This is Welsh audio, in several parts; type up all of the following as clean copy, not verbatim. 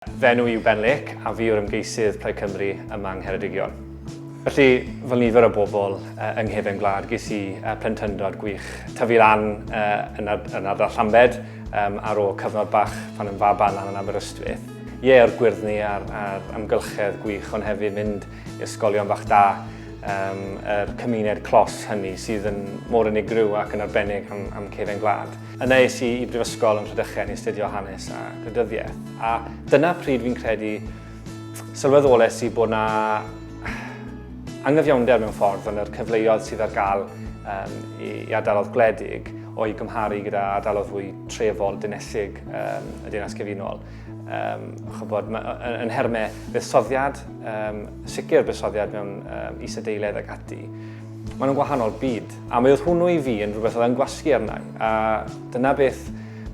Fy enw i yw Ben Lake a fi yw'r ymgeisydd Plaid Cymru yma yng Ngheredigion. Felly, fel nifer o bobl yng nghefen gwlad, ges i plentyndod gwych. Tyfu lan yn, yn ardal Llambed ar ôl cyfnod bach pan yn faban lan yn Aberystwyth. Ie, o'r gwyrddni a'r, a'r amgylchedd gwych, ond hefyd mynd i ysgolion bach da, um, yr cymuned clos hynny sydd yn mor unigryw ac yn arbennig am, am cefen gwlad. Yna es i i brifysgol yn Rhydychen i astudio hanes a gwleidyddiaeth. A dyna pryd fi'n credu sylweddoles i bod na angyfiawnder mewn ffordd yn yr cyfleoedd sydd ar gael um, i, i ardalodd gwledig o'i gymharu gyda ardalodd fwy trefol, dinesig um, y Deyrnas Gyfunol. Um, chybod, yn, yn nhermau buddsoddiad, um, sicr buddsoddiad mewn um, isadeiledd ac ati, maen nhw'n gwahanol byd. A mi oedd hwnnw i fi yn rhywbeth oedd yn gwasgu arna i. A dyna beth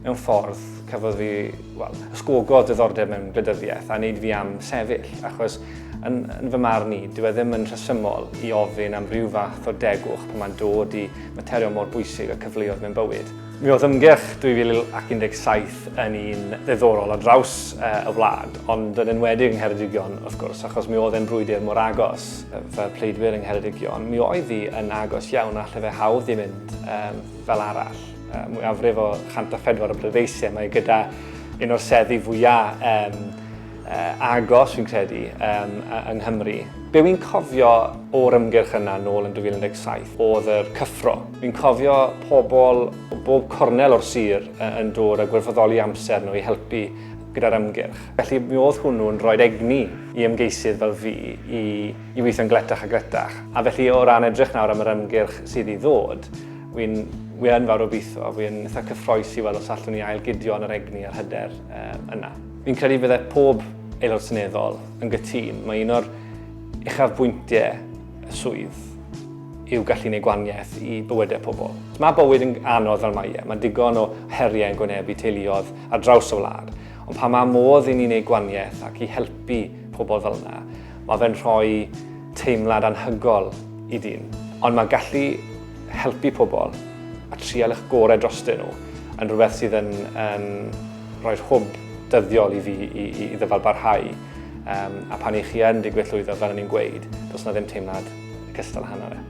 mewn ffordd cafodd fi, wel, ysgogodd diddordeb mewn gwleidyddiaeth a wneud fi am sefyll, achos yn, yn fy marn i, dyw e ddim yn rhesymol i ofyn am ryw fath o degwch pan mae'n dod i materion mor bwysig a cyfleoedd mewn bywyd. Mi oedd ymgyrch 2017 yn un ddiddorol ar draws y wlad, ond yn enwedig yng Ngheredigion, wrth gwrs, achos mi oedd e'n brwydr mor agos. Fel pleidwyr yng Ngheredigion, mi oedd hi yn agos iawn a lle fe hawdd i mynd um, fel arall. Mwyafrif o 104 o bleidleisiau, mae gyda un o'r seddi fwyaf um, agos, fi'n credu, um, yng Nghymru. Be wy'n cofio o'r ymgyrch yna nôl yn 2017 oedd yr cyffro. Fi'n cofio pobl o bob cornel o'r sir yn dod a gwirfoddoli amser nhw i helpu gyda'r ymgyrch. Felly mi oedd hwnnw'n rhoi egni i ymgeisydd fel fi i, i weithio'n gletach a gletach. A felly o ran edrych nawr am yr ymgyrch sydd i ddod, wy'n wi yn fawr obeithio, wy'n eitha cyffroes i weld os allwn ni ailgydio yn yr egni a'r hyder um, yna. Fi'n credu bydde pob aelod seneddol yn gytûn. Mae un o'r uchafbwyntiau y swydd yw gallu gwneud gwahaniaeth i bywydau pobl. Mae bywyd yn anodd fel mae e, mae digon o heriau yn gwynebu teuluoedd ar draws y wlad, ond pan mae modd i ni wneud gwahaniaeth ac i helpu pobl fel yna, mae fe'n rhoi teimlad anhygol i ddyn. Ond mae gallu helpu pobl a trial eich gorau drostyn nhw yn rhywbeth sydd yn, yn rhoi'r hwb dyddiol i fi i, i, i ddyfal barhau. Um, a pan i chi yn digwydd llwyddo, fel o'n i'n gweud, does na ddim teimlad cystal hanner e.